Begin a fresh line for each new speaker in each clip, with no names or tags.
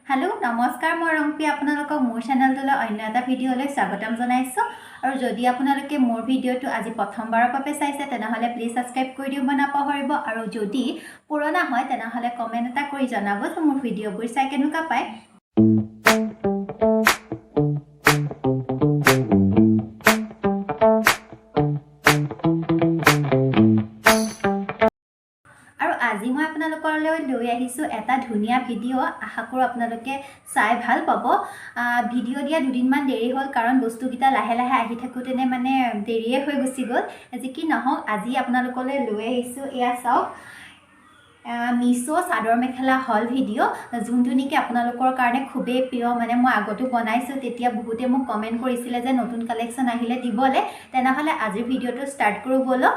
Hello' নমস্কাৰ, মই ৰংপী, আপোনালোকক মোৰ চেনেলটোলৈ অন্য এটা ভিডিঅ'লৈ স্বাগতম জনাইছোঁ। আৰু যদি আপোনালোকে মোৰ ভিডিঅ'টো আজি প্ৰথমবাৰৰ বাবে চাইছে, তেনেহ'লে প্লিজ ছাবস্ক্ৰাইব কৰি দিব নাপাহৰিব। আৰু যদি পুৰণা হয়, তেনেহ'লে কমেণ্ট এটা কৰি জনাব যে মোৰ ভিডিঅ'বোৰ চাই কেনেকুৱা পায়। আৰু আজি মই আপোনালোকলৈ লৈ আহিছোঁ এটা ধুনীয়া ভিডিঅ'। আশা কৰোঁ আপোনালোকে চাই ভাল পাব। ভিডিঅ' দিয়া দুদিনমান দেৰি হ'ল, কাৰণ বস্তুকেইটা লাহে লাহে আহি থাকোঁতেনে মানে দেৰিয়ে হৈ গুচি গ'ল। যি কি নহওক, আজি আপোনালোকলৈ লৈ আহিছোঁ, এয়া চাওক, মিছ' চাদৰ মেখেলা হল ভিডিঅ', যোনটো নেকি আপোনালোকৰ কাৰণে খুবেই প্ৰিয়। মানে মই আগতো বনাইছোঁ, তেতিয়া বহুতে মোক কমেণ্ট কৰিছিলে যে নতুন কালেকশ্যন আহিলে দিবলৈ। তেনেহ'লে আজিৰ ভিডিঅ'টো ষ্টাৰ্ট কৰোঁ ব'লক।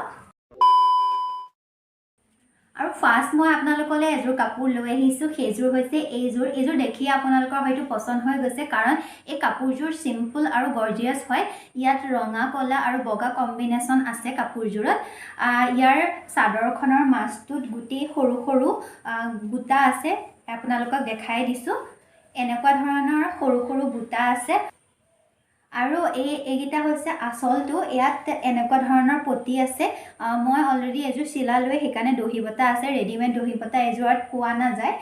আৰু ফাৰ্ষ্ট মই আপোনালোকলৈ এযোৰ কাপোৰ লৈ আহিছোঁ, সেইযোৰ হৈছে এইযোৰ। এইযোৰ দেখিয়ে আপোনালোকৰ হয়তো পচন্দ হৈ গৈছে, কাৰণ এই কাপোৰযোৰ চিম্পুল আৰু গৰ্জিয়াছ হয়। ইয়াত ৰঙা, ক'লা আৰু বগা কম্বিনেশ্যন আছে কাপোৰযোৰত। ইয়াৰ চাদৰখনৰ মাজটোত গোটেই সৰু সৰু বুটা আছে, আপোনালোকক দেখাই দিছোঁ। এনেকুৱা ধৰণৰ সৰু সৰু বুটা আছে। আৰু এইকেইটা হৈছে আচলটো। ইয়াত এনেকুৱা ধৰণৰ পতি আছে। মই অলৰেডি এযোৰ চিলালোৱে, সেইকাৰণে দহি বতা আছে। ৰেডিমেড দহি বতা এযোৰত পোৱা নাযায়।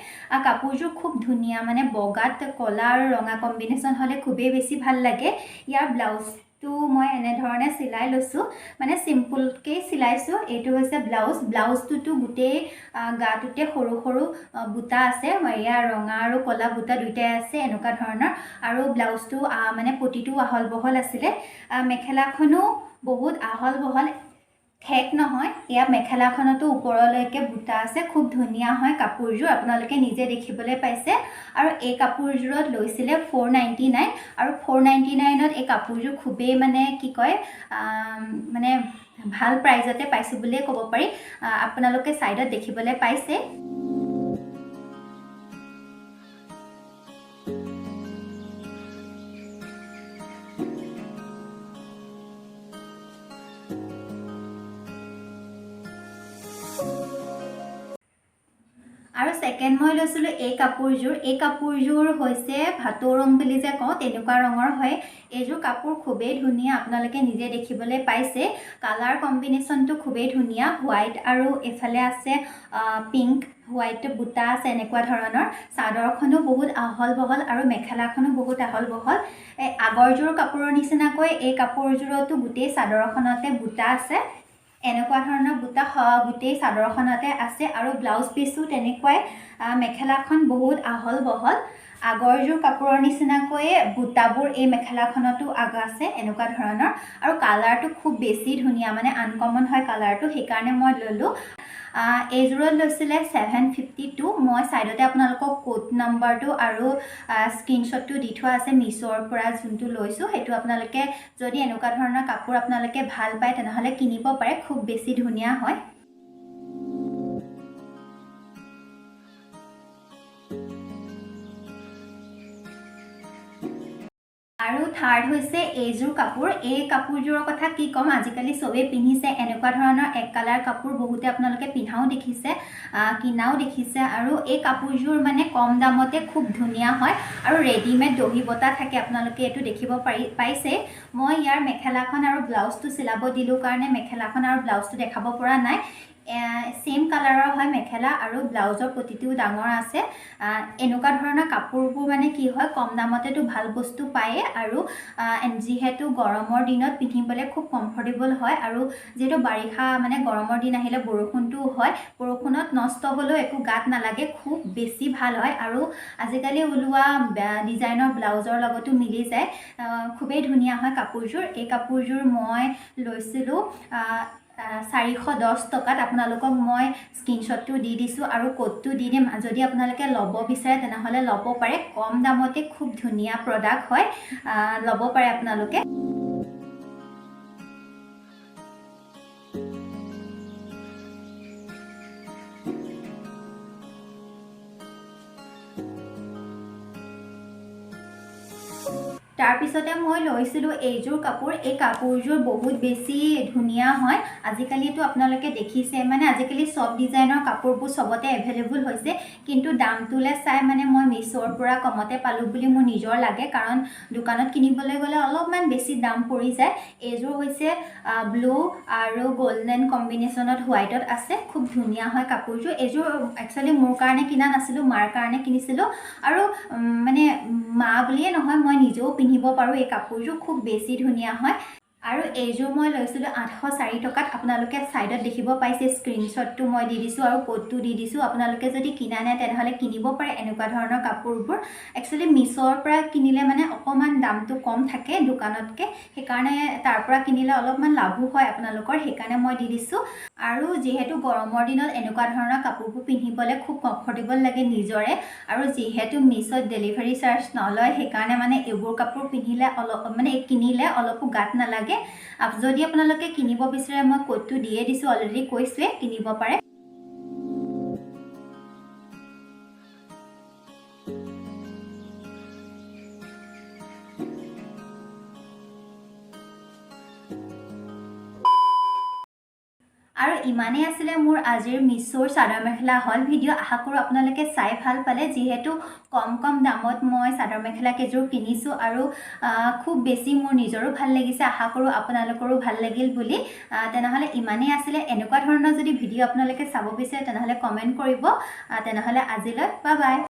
কাপোৰযোৰ খুব ধুনীয়া, মানে বগাত ক'লা আৰু ৰঙা কম্বিনেশ্যন হ'লে খুবেই বেছি ভাল লাগে। ইয়াৰ ব্লাউজটো মই এনেধৰণে চিলাই লৈছোঁ, মানে চিম্পুলকেই চিলাইছোঁ। এইটো হৈছে ব্লাউজ। ব্লাউজটোতো গোটেই গাটোতে সৰু সৰু বুটা আছে। ইয়াৰ ৰঙা আৰু ক'লা বুটা দুয়োটাই আছে এনেকুৱা ধৰণৰ। আৰু ব্লাউজটো মানে পতিটো আহল বহল আছিলে। মেখেলাখনো বহুত আহল বহল, ঠেক নহয়। ইয়াৰ মেখেলাখনতো ওপৰলৈকে বুটা আছে। খুব ধুনীয়া হয় কাপোৰযোৰ, আপোনালোকে নিজে দেখিবলৈ পাইছে। আৰু এই কাপোৰযোৰত লৈছিলে 499। আৰু 499ত এই কাপোৰযোৰ খুবেই মানে কি কয়, মানে ভাল প্ৰাইজতে পাইছোঁ বুলিয়ে ক'ব পাৰি। আপোনালোকে ছাইডত দেখিবলৈ পাইছে। আৰু ছেকেণ্ড মই লৈছিলোঁ এই কাপোৰযোৰ। এই কাপোৰযোৰ হৈছে ভাটৌ ৰং বুলি যে কওঁ, তেনেকুৱা ৰঙৰ হয়। এইযোৰ কাপোৰ খুবেই ধুনীয়া, আপোনালোকে নিজে দেখিবলৈ পাইছে। কালাৰ কম্বিনেশ্যনটো খুবেই ধুনীয়া, হোৱাইট আৰু এইফালে আছে পিংক, হোৱাইট বুটা আছে এনেকুৱা ধৰণৰ। চাদৰখনো বহুত আহল বহল আৰু মেখেলাখনো বহুত আহল বহল। এই আগৰযোৰ কাপোৰৰ নিচিনাকৈ এই কাপোৰযোৰতো গোটেই চাদৰখনতে বুটা আছে। এনেকুৱা ধৰণৰ বুটা গোটেই চাদৰখনতে আছে। আৰু ব্লাউজ পিচো তেনেকুৱাই। মেখেলাখন বহুত আহল বহল। আগৰযোৰ কাপোৰৰ নিচিনাকৈয়ে বুটাবোৰ এই মেখেলাখনতো আগ আছে এনেকুৱা ধৰণৰ। আৰু কালাৰটো খুব বেছি ধুনীয়া, মানে আনকমন হয় কালাৰটো, সেইকাৰণে মই ল'লোঁ। এইযোৰত লৈছিলে 752। মই ছাইডতে আপোনালোকক কোড নাম্বাৰটো আৰু স্ক্ৰীনশ্বটটো দি থোৱা আছে, মিছ'ৰ পৰা যোনটো লৈছোঁ সেইটো। আপোনালোকে যদি এনেকুৱা ধৰণৰ কাপোৰ আপোনালোকে ভাল পায়, তেনেহ'লে কিনিব পাৰে, খুব বেছি ধুনীয়া হয়। আৰু থাৰ্ড হৈছে এইযোৰ কাপোৰ। এই কাপোৰযোৰৰ কথা কি ক'ম, আজিকালি চবেই পিন্ধিছে এনেকুৱা ধৰণৰ এক কালাৰ কাপোৰ। বহুতে আপোনালোকে পিন্ধাও দেখিছে, কিনাও দেখিছে। আৰু এই কাপোৰযোৰ মানে কম দামতে খুব ধুনীয়া হয় আৰু ৰেডিমেড দহি বতা থাকে, আপোনালোকে এইটো দেখিব পাইছে। মই ইয়াৰ মেখেলাখন আৰু ব্লাউজটো চিলাব দিলোঁ কাৰণে মেখেলাখন আৰু ব্লাউজটো দেখাব পৰা নাই। ছেইম কালাৰৰ হয় মেখেলা আৰু ব্লাউজৰ পতিটোও ডাঙৰ আছে। এনেকুৱা ধৰণৰ কাপোৰবোৰ মানে কি হয়, কম দামতেতো ভাল বস্তু পায়েই। আৰু যিহেতু গৰমৰ দিনত পিন্ধিবলৈ খুব কমফৰ্টেবল হয়, আৰু যিহেতু বাৰিষা মানে গৰমৰ দিন আহিলে বৰষুণটোও হয়, বৰষুণত নষ্ট হ'লেও একো গাত নালাগে, খুব বেছি ভাল হয়। আৰু আজিকালি ওলোৱা ডিজাইনৰ ব্লাউজৰ লগতো মিলি যায়। খুবেই ধুনীয়া হয় কাপোৰযোৰ। এই কাপোৰযোৰ মই লৈছিলোঁ 410 টকাত। আপোনালোকক মই স্ক্ৰীনশ্বটটো দি দিছোঁ আৰু ক'ডটো দি দিম। যদি আপোনালোকে ল'ব বিচাৰে, তেনেহ'লে ল'ব পাৰে। কম দামতে খুব ধুনীয়া প্ৰডাক্ট হয়, ল'ব পাৰে আপোনালোকে। তাৰপিছতে মই লৈছিলোঁ এইযোৰ কাপোৰ। এই কাপোৰযোৰ বহুত বেছি ধুনীয়া হয়। আজিকালিতো আপোনালোকে দেখিছে মানে আজিকালি চব ডিজাইনৰ কাপোৰবোৰ চবতে এভেইলেবল হৈছে, কিন্তু দামটোলৈ চাই মানে মই মিছ'ৰ পৰা কমতে পালোঁ বুলি মোৰ নিজৰ লাগে, কাৰণ দোকানত কিনিবলৈ গ'লে অলপমান বেছি দাম পৰি যায়। এইযোৰ হৈছে ব্লু আৰু গল্ডেন কম্বিনেশ্যনত হোৱাইটত আছে, খুব ধুনীয়া হয় কাপোৰযোৰ। এইযোৰ একচুৱেলি মোৰ কাৰণে কিনা নাছিলোঁ, মাৰ কাৰণে কিনিছিলোঁ। আৰু মানে মা বুলিয়ে নহয়, মই নিজেও পিন্ধিব পাৰোঁ এই কাপোৰযোৰ, খুব বেছি ধুনীয়া হয়। আৰু এইযোৰ মই লৈছিলোঁ 804 টকাত। আপোনালোকে ছাইডত দেখিব পাইছে, স্ক্ৰীনশ্বটটো মই দি দিছোঁ আৰু ক'ডটো দি দিছোঁ। আপোনালোকে যদি কিনা নাই তেনেহ'লে কিনিব পাৰে এনেকুৱা ধৰণৰ কাপোৰবোৰ। একচুৱেলি মিছ'ৰ পৰা কিনিলে মানে অকণমান দামটো কম থাকে দোকানতকৈ, সেইকাৰণে তাৰ পৰা কিনিলে অলপমান লাভো হয় আপোনালোকৰ, সেইকাৰণে মই দি দিছোঁ। আৰু যিহেতু গৰমৰ দিনত এনেকুৱা ধৰণৰ কাপোৰবোৰ পিন্ধিবলৈ খুব কমফৰ্টেবল লাগে নিজৰে, আৰু যিহেতু মিছ'ত ডেলিভাৰী চাৰ্জ নলয়, সেইকাৰণে মানে এইবোৰ কাপোৰ পিন্ধিলে অলপ মানে কিনিলে অলপো গাত নালাগে। যদি আপোনালোকে কিনিব বিচাৰে মই ক'ডটো দিয়ে দিছোঁ, অলৰেডি কৈছোঁৱে, কিনিব পাৰে। আৰু ইমানেই আছিলে মোৰ আজিৰ মিছ'ৰ চাদৰ মেখেলা হল ভিডিঅ'। আশা কৰোঁ আপোনালোকে চাই ভাল পালে। যিহেতু কম কম দামত মই চাদৰ মেখেলা কেইযোৰ কিনিছোঁ আৰু খুব বেছি মোৰ নিজৰো ভাল লাগিছে, আশা কৰোঁ আপোনালোকৰো ভাল লাগিল বুলি। তেনেহ'লে ইমানেই আছিলে। এনেকুৱা ধৰণৰ যদি ভিডিঅ' আপোনালোকে চাব বিচাৰে তেনেহ'লে কমেণ্ট কৰিব। তেনেহ'লে আজিলৈ বাই বাই।